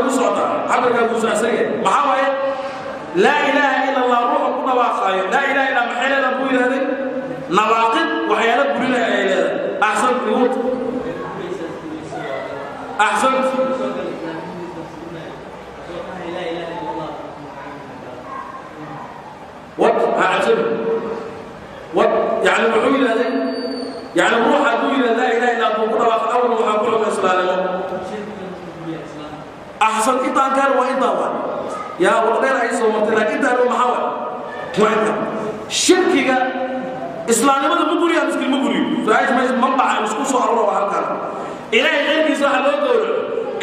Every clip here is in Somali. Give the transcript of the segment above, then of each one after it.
Way ku socotaa cabirkaa guusaacsan yahay. Maxaa waaye laa ilaaha ila Allah ruuxa ku dhawaaqaayo? Laa ilaha illa maxay leedahay buu yidhahday? Nawaaqid, waxyaalo burinaya ayay leedahay. Axsant, iwut, axsant. Wad ha cabsani wad. Yani wuxuu yidhahday, yani ruuxa hadduu yidhahda laa ilaha illa buu ku dhawaaqay, awal waxaa ku xukmay islaamnimo. Axsan, intaan kaan waa intaan waa yaa waqdheer ay soo martay, laakiin intaan maxaa waay? Waa intaan. Shirkiga islaamnimada ma buriyaa? Miskil ma buriyo. Su-aasha meesha manbaca isku soo arora waa halkaan. Ilaahay xilkiisa waxa loo gowraco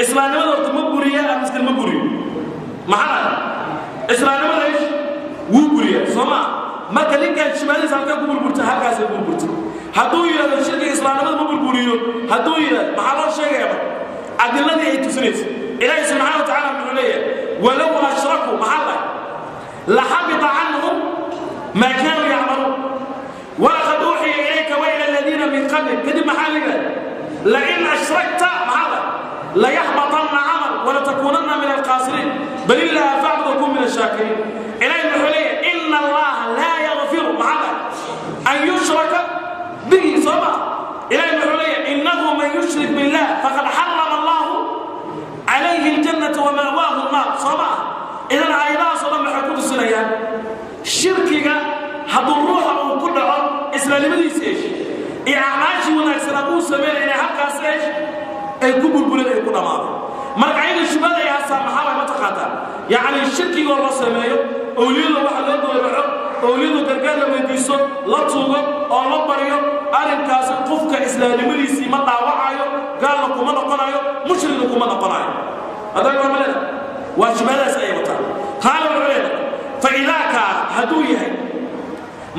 islaamnimada horta ma buriyaa? Miskil ma buriyo. Maxaa islaamnimada ish wuu buriyaa? Soo maa? Marka ninkan shimaalihiisa halkaa ku burburtay, halkaasay burburtay. Hadduu yidhahdo shirkiga islaamnimada ma burburiyo, hadduu yidhahdo, maxaa loo sheegaya marka? Adiladii ay tusinayso. Ilaahay subxaana wa tacaala muxuu leeyahay? Walow ashrakuu, maxaa lahay, laxabita canhum maa kaanuu yacmaluun. Walaqad uuxiya ilayka waila aladiina min qablik. Kadib maxaa la yidhahda? Lain ashrakta, maxaa lahay, layaxbatanna camal walatakuunanna min alkhaasiriin. Bal illaha facbud wakun min ashaakiriin. Ilaahay muxuu leeyahay? Ina allaha laa yakfiru, maxaa lahay, an yushraka bihi. Soo ma? Ilaahay muxuu leeyahay? Innahu man yushrik billah faqad xarama allahu calayhi aljannata wama'waahu nnaar. Soo ma ah? Idan aayadahaasoo dhan waxay ku tusinayaan shirkiga hadduu ruuxa uu ku dhaco, islaamnimadiisa eesh iyo acmaashii wanaagsanaa uu sameynaya inay halkaas eesh ay ku burbureen, ay ku dhammaaday. Marka ayaga shubhada ay haastaan maxaa waay? Ma taqaantaa? Yacni shirkigoo la sameeyo, owliyada waxa loo gowraco, owliyadu gargaar la weydiisto, la tuugo oo la baryo, arrinkaasi qofka islaamnimadiisii ma dhaawacayo, gaalna kuma noqonayo, mushrigna kuma noqonayo. Haddana waa maleeda waa shubhadaas ayay wataan. Qaala, wuxuu leedahay, fa idaa kaana, hadduu yahay,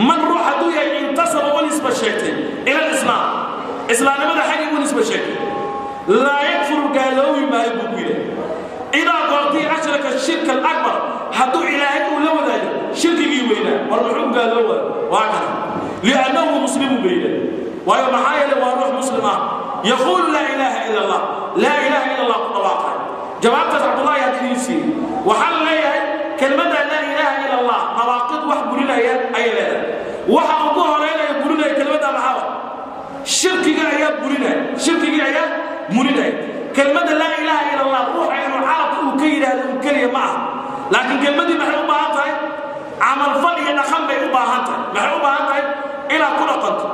man ruux hadduu yahay, intasaba, u nisba sheegtay, ila alislaam, islaamnimada xaggii u nisba sheegtay, laa yakfuru, gaaloobi maayo buu ku yidhahay. Idaa goortii ashraka shirka alakbar, hadduu ilaahay uu la wadaago shirkigii weynaa, war muxuu gaalooba? Waa kana, liannahu muslimu bay yidhahay. Waayo, maxaa yeelay waa ruux muslim ah, yaquulu laa ilaaha ila allah, laa ilaaha ila allah ku dhawaaqay. Jawaabtaas Cabdullahi hadda idiin siiyey. Waxaa la leeyahay kelmadda laa ilaaha ila allah nawaaqid, wax burinaya ayay leedahay. Waxa ugu horeynaya burinaya kelmadda maxaa wa? Shirkiga ayaa burinaya, shirkigii ayaa murinaya. Kelmadda laa ilaaha ila allah ruuxa inuu carabka uu ka yidhaahdo uu keliya ma aha, laakiin kelmaddii maxay u baahan tahay? Camalfal iyo dhaqan bay u baahan tahay. Maxay u baahan tahay? Inaad ku dhaqanto.